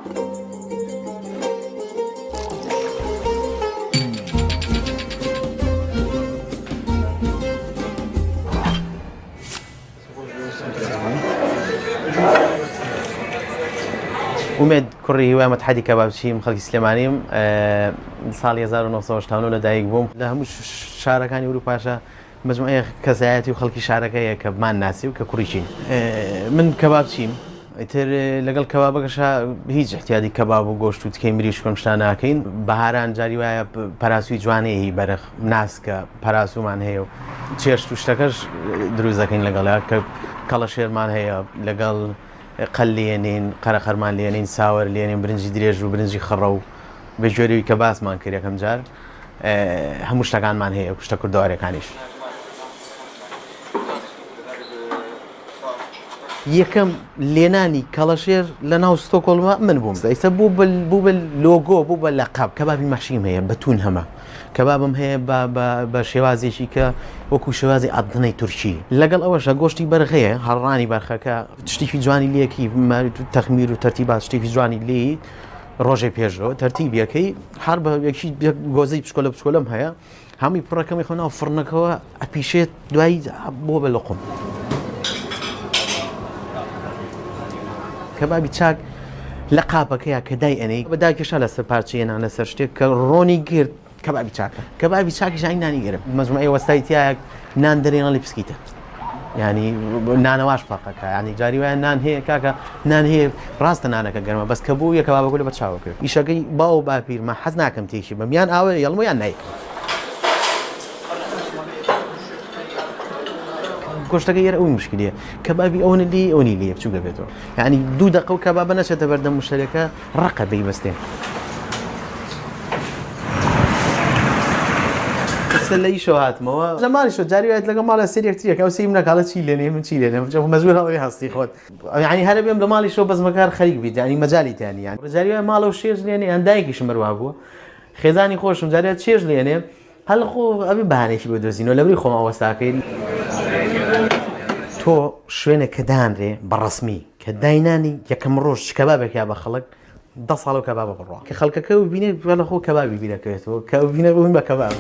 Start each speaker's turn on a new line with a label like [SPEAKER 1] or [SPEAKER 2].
[SPEAKER 1] ئومێد کوڕی هیوای مەتحەدی کەبابچیم خەڵکی سلێمانیم ساڵی 1970 لە دایک بووم لە هەموو شارەکانی ئەوروپاشە مجموعەیەک کەسایەتی و خەڵکی شارەکە هەیە کە بمان ناسی و کە کوڕی چین. من کەبابچیم ئیتر لەگەڵ کەبابەکەشا هیچ احتیادی کەباب و گۆشت و تکەی مریشک و شتان ناکەین بەهاران جاری وایە پەراسوی جوانەیە هی بەرخ ناسکە پەراسومان هەیە و چێشت و شتەکەش دروست دەکەین لەگەڵیا کە کەڵەشێرمان هەیە لەگەڵ قەل لێنین قەرەقەرمان لێنین ساوەر لێنین برنجی درێژ و برنجی خڕە و بە گوێرەوی کە باسمان کرد یەکەم جار هەموو شتەکانمان هەیە شتە کوردەوارەکانیش. یەکەم لێنانی کەڵەشێر لە ناو ستۆکۆڵمە من بووم ئیستا بوو بە بوو بە لۆگۆ بوو بە لەقەب کەبابی مەحشیم هەیە بە تون هەمە کەبابم هەیە بە بە بە شێوازێکی کە وەکو شێوازی ئەدنەی تورکی لەگەڵ ئەوەشە گۆشتی بەرخ هەیە هەڕانی بەرخەکە شتێکی جوانی لێکی تەخمیر و تەرتیبات شتێکی جوانی لێی ڕۆژێ پێشەوە تەرتیبیەکەی هەر بە یەکی گۆزەی بچکۆلە بچکۆلەم هەیە هەمووی پڕەکەمی خۆ ناو فڕنەکەوە ئەپیشێت دوایی بۆ بە لقم کەبابی چاک لە قاپەکەیە کە دای ئەنەی بە داکێشا لەسەر پارچەیە نان لەسەر شتێک کە ڕۆنی گرت کەبابی چاکە کەبابی چاکیش ئەی نانی گەرم مەجموعەی وەستای تایە نان دەرێنەڵی پسکیتە ینی نانەواش فەرقەکە ینی جاری وایە نان هەیە کاکە نان هەیە ڕاستە نانەکە گەرمە بەس کە بوو یەکە بابەکە لە بەرچاوە کرد ئیشەکەی باو باپیرمە حەز ناکەم تێکی بم یان ئاوە یەڵمە یان نایکەم گۆشتەکە یەر ئەوی مشکلیە کەبابی ئەوەنە لێ ئەوەنی لێ بچووکە بێتەوە یعنی دوو دەقە و کەبابە نەچێتە بەردەم مشتەرەکە ڕقە بەیبەستێ. ئێستا لە ئیشەوە هاتمەوە لە ماڵیشەوە جاری وایە لەگەڵ ماڵە سەیری یەکتری ئەکەم ئەو سەیرم نەکا ئەڵێ چی لێنێ من چی لێنێم جا مەجبوور هەڵەوێ هەستی خۆت یعنی هەرە بێم لە ماڵیشەوە بەزمەکار خەریک بیت یعنی مەجالی تیا نییە جاری وایە ماڵەوە شێژ لێنێ یان دایکیشم هەر وا بووە خێزانی خۆشم جاری وایە چێژ لێنێ هەر خۆ ئەبێ بەهانێکی بۆ دۆزینەوە لەبری خۆمان وەستاکەین. تۆ شوێنێک کە دانرێ بە ڕەسمی کە داینانی یەکەم ڕۆژ چ کەبابێک یا بە خەڵک دە ساڵ و کەبابە بڕوا کە خەڵکەکە بینێ لە خۆ کەبابی بیرەکەوێتەوە کە بینە بووین بە کەباب.